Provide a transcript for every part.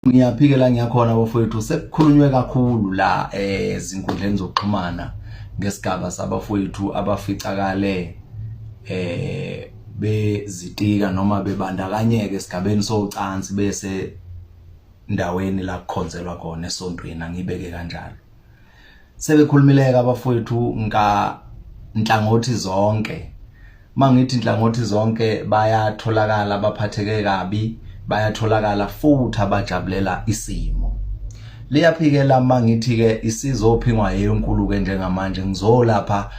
Ngiyaphike la ngiyakhona bafowethu, sekukhulunywe kakhulu la ezinkundleni zokuxhumana ngesigaba sabafowethu abaficakale bezitika noma bebandakanyeke esigabeni socansi bese ndaweni la kukhonzelwa khona esontweni, angibeke kanjalo. Sebekhulumileke abafowethu nka nhlangothi zonke. Mangithi nhlangothi zonke, bayatholakala abaphatheke kabi, bayatholakala futhi abajabulela isimo. Liyaphikela mangithi ke isizophingwa yenkulu ke njengamanje, ngizolapha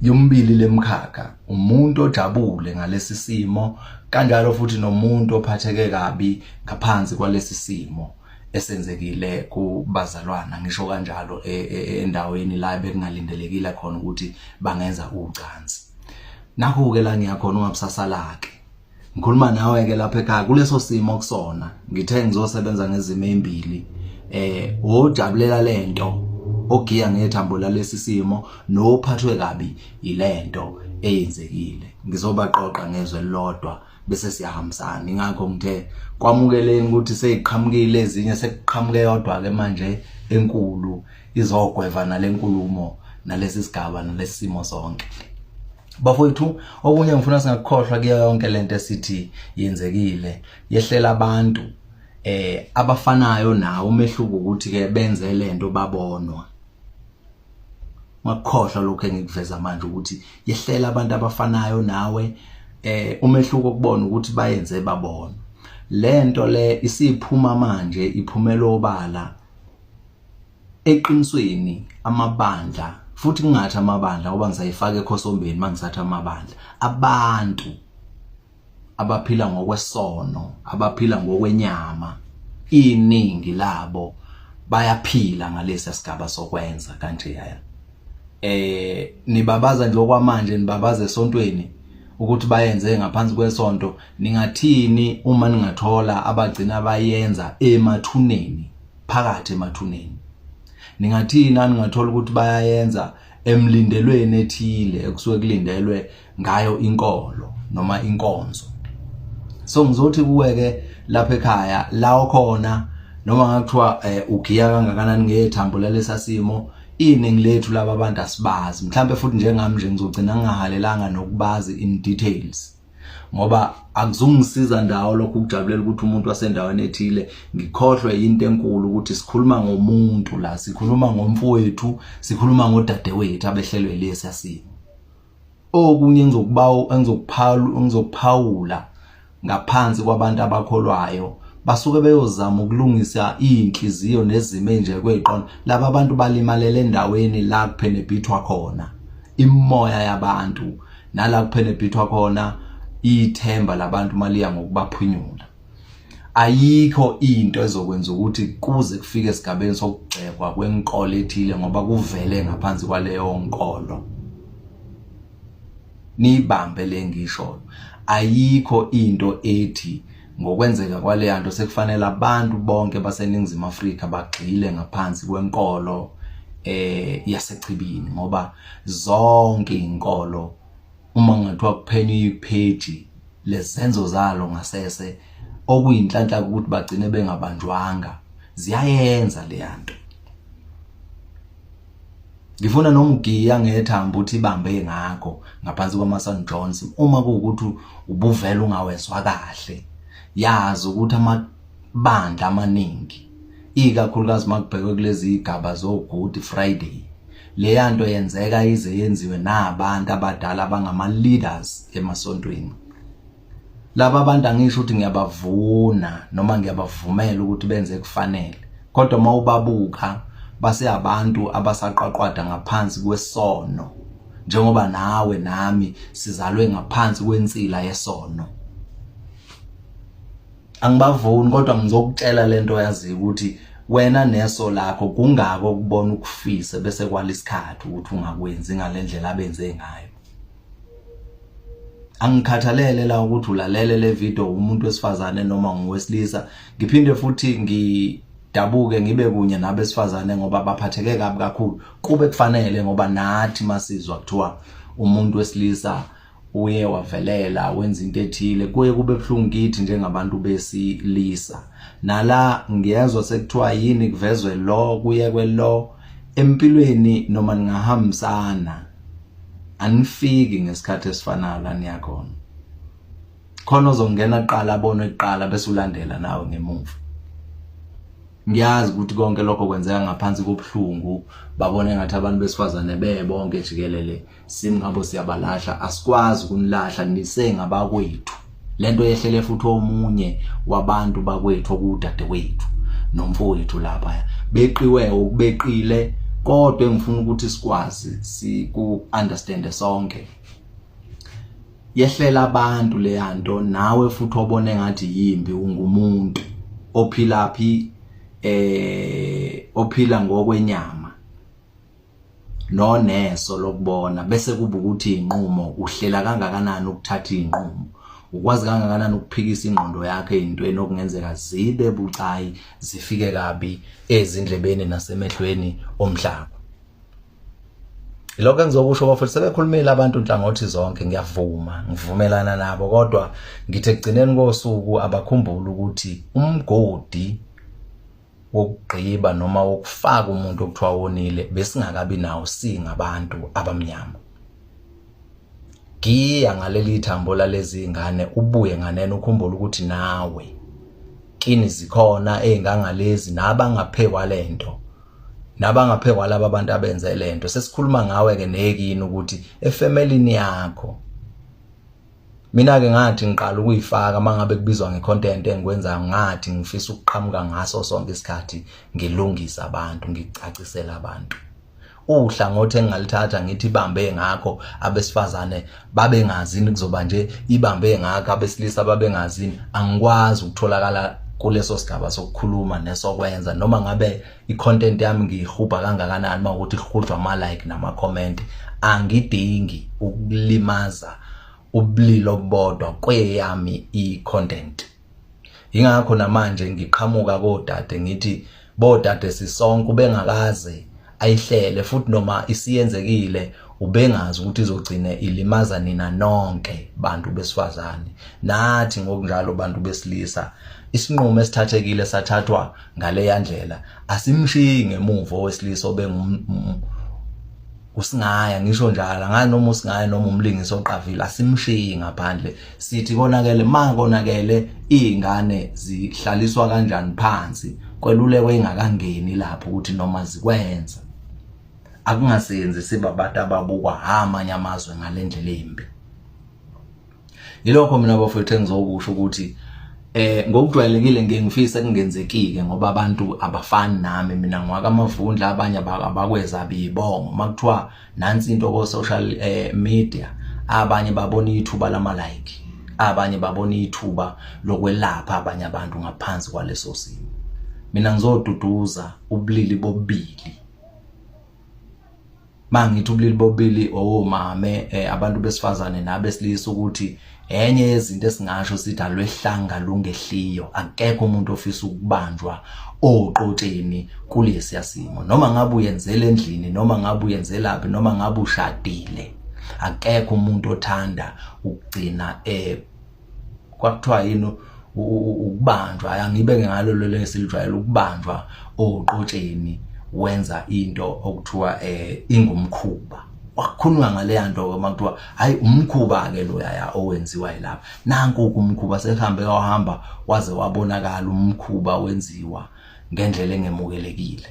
yombili lemkhakha, umuntu ojabule ngalesi simo kanjalo futhi nomuntu ophatheke kabi ngaphansi kwalesi simo esenzekile kubazalwana, ngisho kanjalo, endaweni la bekungalindelekile khona ukuthi bangenza ucansi. Nakho ke la ngiyakhona, ungabusasala ke. Ngikhuluma nawe ke lapha ekhaya kuleso simo kusona. Ngithe ngizosebenza ngezimo ezimbili, ojabulela lento, ogiya ngethambo lalesi simo, nophathwe kabi ilento eyenzekile. Ngizobaqoqa ngezwe elilodwa bese siyahambisana. Ingakho ngithe kwamukeleni ukuthi seyiqhamukile ezinye, sekuqhamuke yodwa ke manje enkulu izogweva nalenkulumo nalesi sigaba nalesi simo sonke. Bafowethu, okunye ngifuna singakukhohlwa kuyo yonke lento esithi yenzekile, yehlela abantu abafanayo nawo, umehluko ukuthi ke benze lento babonwa. Ungakukhohlwa lokho engikuveza manje ukuthi yehlela abantu abafanayo nawe, umehluko kubona ukuthi bayenze babona. Lento le isiphuma manje, iphumela obala. Eqinisweni amabandla, futhi kungathi amabandla ngoba ngisayifaka ekhosombeni mangisathi amabandla, abantu abaphila ngokwesono, abaphila ngokwenyama, iningi labo bayaphila ngalesi sigaba sokwenza kanje yaya. Nibabaza nje okwamanje, nibabaza esontweni ukuthi bayenze ngaphansi kwesonto. Ningathini uma ningathola abagcina bayenza emathuneni, phakathi emathuneni? Ningathini ningathola ukuthi bayayenza emlindelweni ethile ekusuke kulindelwe ngayo inkolo noma inkonzo? So ngizothi kuwe ke lapha ekhaya la okhona, noma ngakuthiwa ugiya kangakanani ngethambo lalesa simo, iningi lethu laba bantu asibazi mhlambe, futhi njengami nje ngizogcina ngingahalelanga nokubazi in details, ngoba akuzungisiza ndawo lokhu ukujabulela ukuthi umuntu wasendaweni ethile, ngikhohlwe into enkulu ukuthi sikhuluma ngomuntu la, sikhuluma ngomfowethu, sikhuluma ngodadewethu abehlelwe lesi simo. Okunye engizokubawa, engizokuphawula ngaphansi kwabantu abakholwayo, basuke beyozama ukulungisa iy'nhliziyo nezimo enje kweyiqona. Laba abantu balimalele endaweni la kuphenebhithwa khona imimoya yabantu, nala kuphenebhithwa khona ithemba labantu maliya ngokubaphunyula. Ayikho into ezokwenza ukuthi kuze kufike esigabeni sokugxekwa kwenkolo ethile ngoba kuvele ngaphansi kwaleyo nkolo. Niyibambe le ngishoyo, ayikho into ethi ngokwenzeka kwaleya nto sekufanele abantu bonke baseNingizimu Afrika bagxile ngaphansi kwenkolo yasechibini, ngoba zonke inkolo uma kungathiwa kuphenywa ipheji lezenzo zalo ngasese, okuyinhlanhla ukuthi bagcine bengabanjwanga, ziyayenza leya nto. Ngifuna noma ugiya ngethambo uthi ibambe ngakho ngaphansi kwama-St John's, uma kuwukuthi ubuvela ungawezwa kahle, yazi ukuthi amabandla amaningi, ikakhulukazi makubhekwe kulezi igaba zo-Good Friday, leya nto yenzeka ize yenziwe nabantu abadala abangama-leaders emasontweni. Laba bantu angisho ukuthi ngiyabavuna noma ngiyabavumela ukuthi benze kufanele, kodwa uma ubabuka base abantu abasaqwaqwada ngaphansi kwesono, njengoba nawe nami sizalwe ngaphansi kwensila yesono. Angibavuni, kodwa ngizokutshela lento yaziyo ukuthi wena neso lakho kungako ukubona ukufise bese kwala isikhathi ukuthi ungakwenzi ngalendlela abenze ngayo. Angikhathalele la ukuthi ulalele le video umuntu wesifazane noma ngowesilisa. Ngiphinde futhi ngidabuke ngibe kunye nabesifazane ngoba baphatheke kabi kakhulu, kube kufanele, ngoba nathi masizwa kuthiwa umuntu wesilisa uye wavelela wenza into ethile kuye kube buhlungu kithi njengabantu besilisa nala ngiyezwa sekuthiwa yini kuvezwe lo kuyekwe lo empilweni noma ningahambisana anifiki ngesikhathi esifanayo la niyakhona khona ozongena kuqala abone kuqala bese ulandela nawe ngemuva ngiyazi ukuthi konke lokho kwenzeka ngaphansi kobuhlungu babone ngathi abantu besifazane bebonke jikelele singabo siyabalahla asikwazi ukunilahla nisengabakwethu lento yehlele futhi omunye wabantu bakwethu okudadewethu nomfowethu lapha beqiwe ukubeqile kodwa engifuna ukuthi sikwazi siku understand sonke yehlela abantu leyanto nawe futhi obone ngathi yimbi ungumuntu ophila phi eh ophila ngokwenyama noneso lokubona bese kuba ukuthi inqumo uhlela kangakanani ukuthatha inqumo ukwazi kangakanani ukuphikisa ingqondo yakhe ezintweni okungenzeka zibe bucayi zifike kabi ezindlebeni nasemehlweni omhlaba Ilokho engizokusho bafowethu sebekhulumile abantu nhlangothi zonke ngiyavuma ngivumelana nabo kodwa ngithi ekugcineni kosuku abakhumbule ukuthi umgodi wokugqiba noma wokufaka umuntu okuthiwa wonile besingakabi nawo singabantu abamnyama giya ngaleli thambo lalezi ngane ubuye nganene ukhumbule ukuthi nawe kini zikhona ezingangalezi nabangaphekwa lento nabangaphekwa laba abantu abenze lento sesikhuluma ngawe ke nekini ukuthi efemelini yakho mina ke ngathi ngiqala ukuyifaka mangabe kubizwa ngecontent engikwenzayo ngathi ngifisa ukuqhamuka ngaso sonke isikhathi ngilungisa abantu ngicacisela abantu uhlangothi engingalithatha ngithi ibambe ngakho abesifazane babengazini kuzoba nje ibambe ngakho abesilisa babengazini angikwazi ukutholakala kuleso sigaba sokukhuluma nesokwenza noma ngabe i-content yami ngiyihubha kangakanani uma ukuthi ihujwa ama-like nama-comment angidingi ukulimaza ubulili obubodwa kweyami i-content Ingakho namanje ngiqhamuka kodade ngithi bodade sisonke ubengakaze ayihlele futhi noma isiyenzekile ubengazi ukuthi izogcine ilimaza nina nonke bantu besifazane nathi ngokunjalo bantu besilisa isinqumo esithathekile sathathwa ngaleya ndlela asimshiyi ngemuva owesilisa obengum usingaya ngisho njalo ngani noma usingaya noma umlingisi oqavile asimshiyi ngaphandle sithi konakele makonakele izingane zihlaliswa kanjani phansi kweluleko ingakangeni lapho ukuthi noma zikwenza akungasenzi sibabantu ababukwa amanye amazwe ngalendlela embi Yilokho mina bafowethu engizokusho ukuthi eh ngokujwayelekile ngeke ngifise kungenzekike ngoba abantu abafani nami mina ngiwaka amavundla abanye abakweza bibongo makuthiwa nansi into ko social eh, media abanye babona ithuba lama like abanye babona ithuba lokwelapha abanye abantu ngaphansi kwaleso simo mina ngizoduduza ubulili bobubili mangithi ubulili bobili owomame eh, abantu besifazane nabesilisa ukuthi enye yezinto esingasho sithi alwehlanga lungehliyo akekho umuntu ofisa ukubanjwa oqotsheni kulesiya simo noma ngabe uyenzela endlini noma ngabe uyenzelaphi noma ngabe ushadile akekho umuntu othanda ukugcina eh kwakuthiwa yini ukubanjwa angibeke ngalo lelo esilijwayele ukubanjwa oqotsheni wenza into okuthiwa eh ingumkhuba wakhulunywa ngaleya nto ke makuthiwa hayi umkhuba ke lo yaya owenziwa yilapha nanku umkhuba sekuhambe wahamba waze wabonakala umkhuba wenziwa ngendlela engemukelekile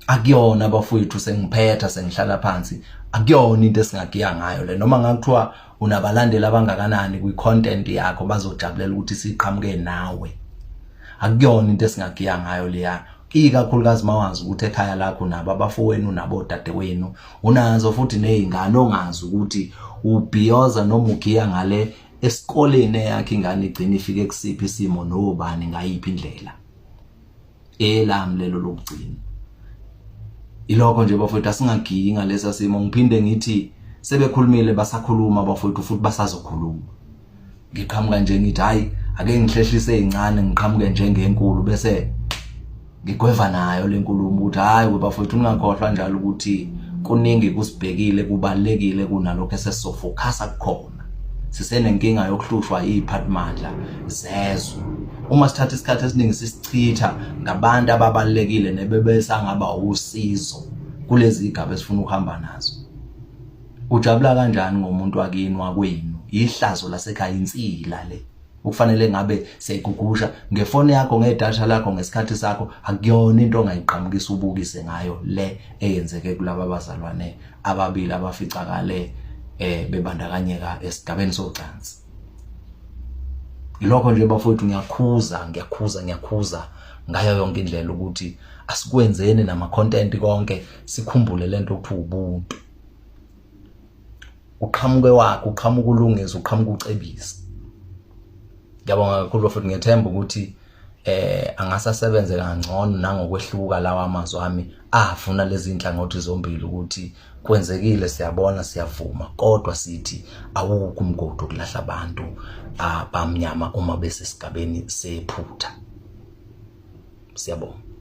akuyona bafowethu sengiphetha sengihlala phansi akuyona into esingagiya ngayo le noma ngakuthiwa unabalandeli abangakanani kwi-content yakho bazojabulela ukuthi siqhamuke nawe akuyona into esingagiya ngayo leya ikakhulukazi mawazi ukuthi ekhaya lakho nabo abafowenu nabo odadewenu unazo futhi nezingane ongazi ukuthi ubhiyoza noma ugiya ngale esikoleni eyakhe ingane igcina ifike kusiphi isimo nobani ngayiphi indlela elami lelo lokugcina ilokho nje bafowethu asingagiyi ngalesa simo ngiphinde ngithi sebekhulumile basakhuluma bafowethu futhi basazokhuluma ngiqhamuka nje ngithi hayi ake ngihlehlise ezincane ngiqhamuke njengenkulu bese ngigweva nayo lenkulumo ukuthi hayi we bafowethu ningakhohlwa njalo ukuthi Kuningi kusibhekile kubalekile kunalokho esesizofokhasa kukhona. Sisenenkinga yokuhlushwa iziphathimandla zezwe. Uma sithatha isikhathi esiningi sisichitha ngabantu ababalekile nebebesangaba usizo kulezi igaba esifuna ukuhamba nazo. Ujabula kanjani ngomuntu wakini wakwenu? Ihlazo lasekhaya insila le. Ukufanele ngabe siyayigugusha ngefoni yakho ngedatha lakho ngesikhathi sakho akuyona into ongayiqhamukisa ubukise ngayo le eyenzeke kulaba bazalwane ababili abaficakale eh bebandakanyeka esigabeni socansi. Ilokho nje bafowethu ngiyakhuza ngiyakhuza ngiyakhuza ngayo yonke indlela ukuthi asikwenzeni nama content konke sikhumbule lento okuthiwa ubuntu. Uqhamuke wakhe uqhamuka ulungisa uqhamuka ucebisa. Ngiyabonga kakhulu futhi ngiyethemba ukuthi eh angasasebenze kangcono nangokwehluka lawa amazwi ami afuna lezi inhlangothi zombili ukuthi kwenzekile siyabona siyavuma kodwa sithi awukho umgodi okulahla abantu abamnyama uma besesigabeni sephutha. Siyabonga.